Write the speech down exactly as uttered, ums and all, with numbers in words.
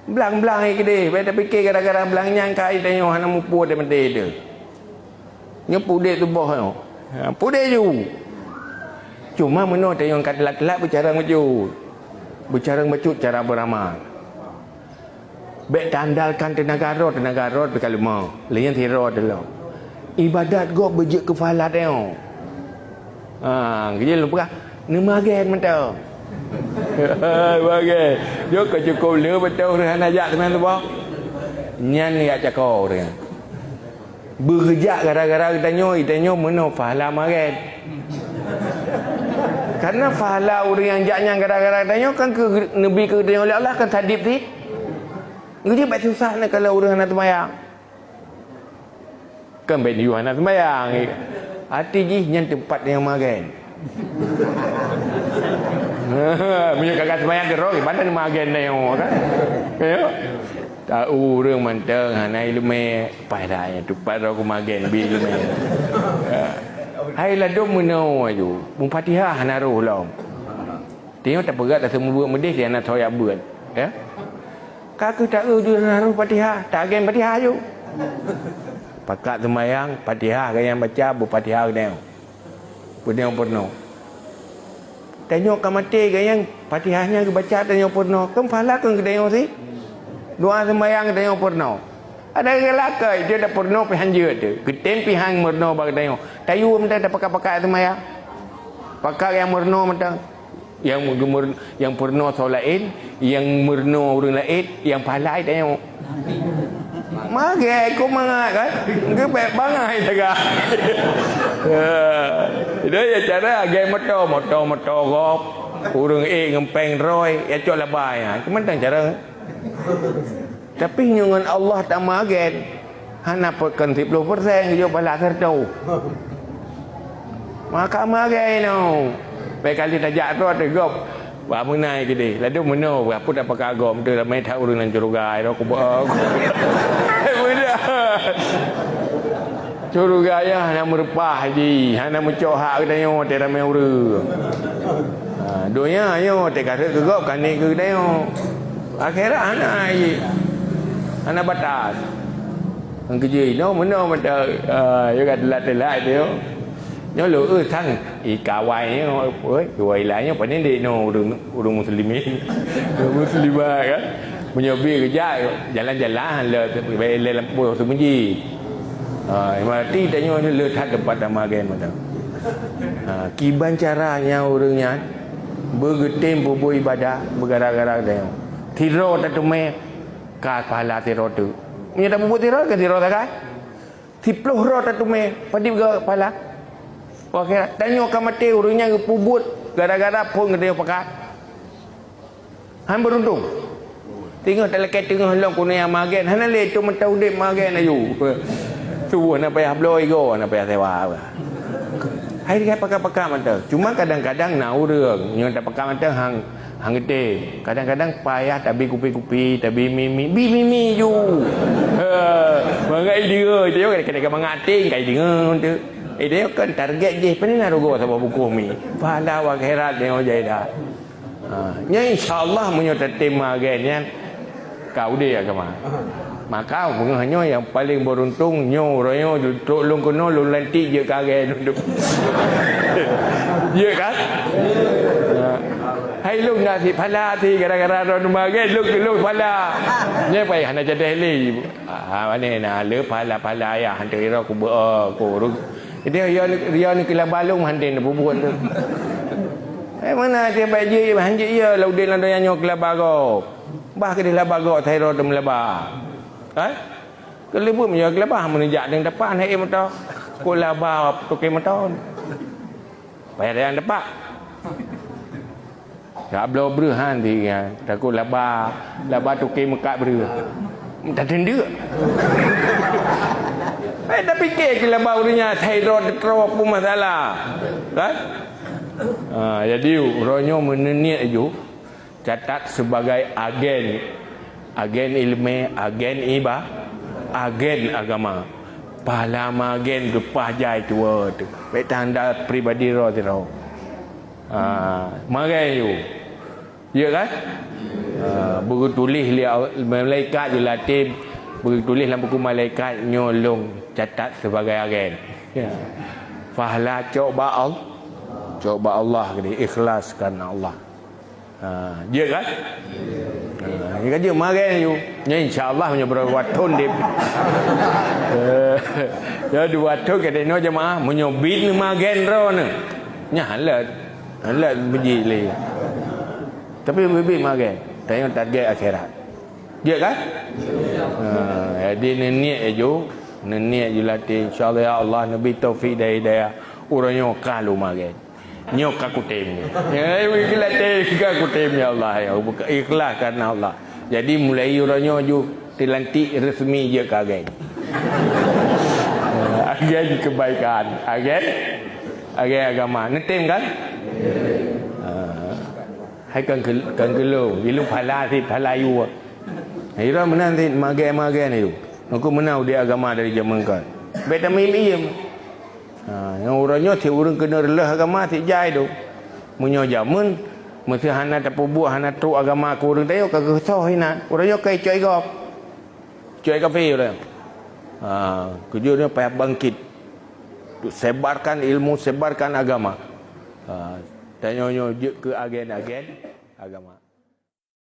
Blang-blang hai keudeh, bèk tapike gara-gara blang nyan ka hai tanyoe hana muphom teuh meuntée teuh. Nyoe pudek tuboh nyoe. Ha, pudek ju. Cuma meunoe tanyoe ka teulat-teulat beucarông bacut. Beucarông bacut cara beuramal. Bèk taandalkan teunaga droe, teunaga droe pih ka leumah. Lé nyan sidroe teuh lom. Ibadat gob beujeuet keu pahala tanyoe. Ha, geujeuet lôn peugah, neumagen mantong. Magen. Jok ka cukôp le beutôi ureueng hana jak teuma tuboh. Nyan jak cako ureueng. Beugeujak gara-gara geutanyoe, geutanyoe meunoe pahala magen. Karena pahala ureueng nyang jak nyan gara-gara geutanyoe kan keu neubi keu geutanyoe lé Allah kan sadip cit. Geujeuet bèk susah na kalau ureueng hana teumayang. Kan bèk yue hana seumayang. Até jih nyan teumpat nyang magen. Meunyoe ka seumayang keudroe, gimana magen na nyoe kan? Ya. Tak ureueng mantong hana ileumèe, paih dah nyan teumpat droe keu magen bi ileumèe. Ya. Hai ladôm meunoe aju, meufatihah hana roh lom. Tanyoe tapeugah taseumeubeuet meudeh di hana soe jak beuet, ya. Ka keuh taeu ju hana roh Fatihah, tagen Fatihah ju. Pakat seumayang, Fatihah gobnyan baca, beufatihah geutanyoe. Geutanyoe peurunoe. Tanyoe ka maté gobnyan, Fatihah nyan geubaca tanyoe peurunoe. Kan pahala keu geutanyoe cit. Doa seumayang geutanyoe peurunoe. Ada geulakèe, dia dah peurunoe pih han jeuet tu. Geutem pih han meurunoe bak geutanyoe. Tayue mantong tapakat-pakat seumayang. Pakat nyang meurunoe mantong. Nyang geumeur-, nyang peurunoe soe laén, nyang meurunoe ureueng laén, nyang pahala tanyoe. Magai keu mangat kan? Geubèk bangai sagai. Ya. Itu ya cara agai moto, moto, moto gob. Ureueng ék ngon péng droe, ya cok laba ya. Keu mantong cara. Tapi nyoe ngon Allah tamagen, hana peukeun siplôh persen geujok pahala seureutoh. Maka magen nyoe. Bèk kali tajak troh teuh gob. Bak meunai keudeh. Ladôm meunoe, peue tapakat gob, teuh ramé that ureueng lam syeuruga, ira kubeuet. Beudah. Syeuruga nyan hana meureupah jih, hana meucok hak geutanyoe watèe ramé ureueng. Ha, donya nyoe watèe ka rhot keu gob, ka niet keu geutanyoe. Akhirat hana jih, hana batas. Nyang keujeuet inoe meunoe mantong, ha, nyoe ka teulat-teulat nyoe. Nyoe lôn eu sang, i kawai nyoe, oi, dua ilah nyoe, pane dek nyoe ureueng, ureueng muslimin. Ureueng muslimah kan. Meunyoe bi geujak, jalan-jalan, le, le lampôh seumeujih. Ha, berarti tanyoe nyoe le that teumpat tamagen mantong. Ha, kiban cara nyang ureueng nyan beugeutem peubuet ibadah beugara-gara tanyoe. Sidroe tateumé ka pahala sidroe teuk. Meunyoe tapeubuet sidroe, kan sidroe sagai. Siplôh droe tateumé, padub geupahala. Akhirat, tanyoe ka maté, ureueng nyan geupeubuet gara-gara phon geutanyoe pakat. Han beuruntung. Teungoh talakèe teungoh lom keuneuk magen, hana lé teuma taudép magen aju. Tuboh na payah bloe igoe, na payah sewa. Hai dia pakat-pakat mantong. Cuma kadang-kadang na ureueng nyoe tapakat mantong hang, hang geutem. Kadang-kadang payah tabi kupi-kupi, tabi mi-mi, bi mi-mi ju. Ha, mangat ideungoe, itu kadang-kadang mangat até kai deungoe tu. Eh, dia kan target jih, pane na rugoe saboh bungkôh mi. Pahala akhirat nyoe jai dah. Ha, nyan insya Allah meunyoe tatem magen nyan ka udép agama. Maka beungoh nyoe nyang paleng beuruntung nyoe uroe nyoe trok lôn keunoe lôn lantik jeuet keu agen lôn. Jeuet kan? Ha. Hai lôn na sit phala sit gara-gara droeneuh magen lôn keu lôn phala. Nyan pai hana cadeh lé. Ha, mane na le phala-phala ayah hantu ira ku beu ku urus. Dia ya ni keu laba lôn hana neububuet tu. Eh, mana dia baik jih, han jih ya, lau dek lam donya nyoe keu laba gob. Bah keudeh laba gob, thai roh teuma laba. Kan? Keu leubeut meunyoe keu laba, meunyoe jak deng dapat, naik moto. Keu laba, tukang moto. Payah dayang dapat. Dak bloe breuh han di, ya. Takot laba, laba tukang meukat breuh. Tadeundeuk. Eh, tapike keu laba ureueng nyan, thai droe teutroe peue masalah. Kan? Ha, jadi, uroe nyoe meuneuniet aju, catat sebagai agen, agen ileumèe, agen iba-, agen agama. Pahala magen geupah jai tuwoe teuh. Bèk tanda pribadi droe sidroe. Ha, magen aju. Ya kan? Ah, beugeutuléh lé Al-, malaikat Julatim, beugeutuléh lam buku malaikat, nyoe lôn catat sibagai agen. Ya. Pahala cok bak Al-, cok bak Allah keudéh, ikhlas karena Allah. Ha, jeuet kan? Ha, nyoe ka jeuet magen yue. Nyoe insya Allah meunyoe beureuguat thon deh. Ya, dua thon ka deh nyoe jemaah, meunyoe bit neumagen droeneuh. Nyan hana lé, hana lé biji lé. Tapi bit-bit magen. Tanyoe target akhirat. Jeuet kan? Ha, jadi neuniet laju, neuniet Julatim, insya Allah ya Allah, neubi taufik dan hidayah. Uroe nyoe ka lôn magen. Nyoe ka kutem. Ya, ikhlas tem, ka kutem, ya Allah, ya. Ikhlas karena Allah. Jadi, mulai uroe nyoe ju dilantik resmi jeuet keu agen. Agen kebaikan, agen, agen agama. Neutem kan? Ha. Hai kan keu-, kan keu lôn, ilôn phala sit, phala yue. Hira meunan sit, magen-magen ilôn. Aku meunan di agama dari zaman kan. Beta mim iem. Ha, nyang uroe nyoe sit ureuëng keuneuk reuloh agama sit jai dong. Meunyoe jameun, meuseuh hana tapeubuet, hana trok agama keu ureuëng tanyoe, ka geusoh inan. Uroe nyoe ka icok gob. Icok kafé uroe nyoe. Ha, keujeuet nyoe payah bangkit. Untuk sebarkan ilmu, sebarkan agama. Ha, tanyoe nyoe jeuet keu agen-agen agama.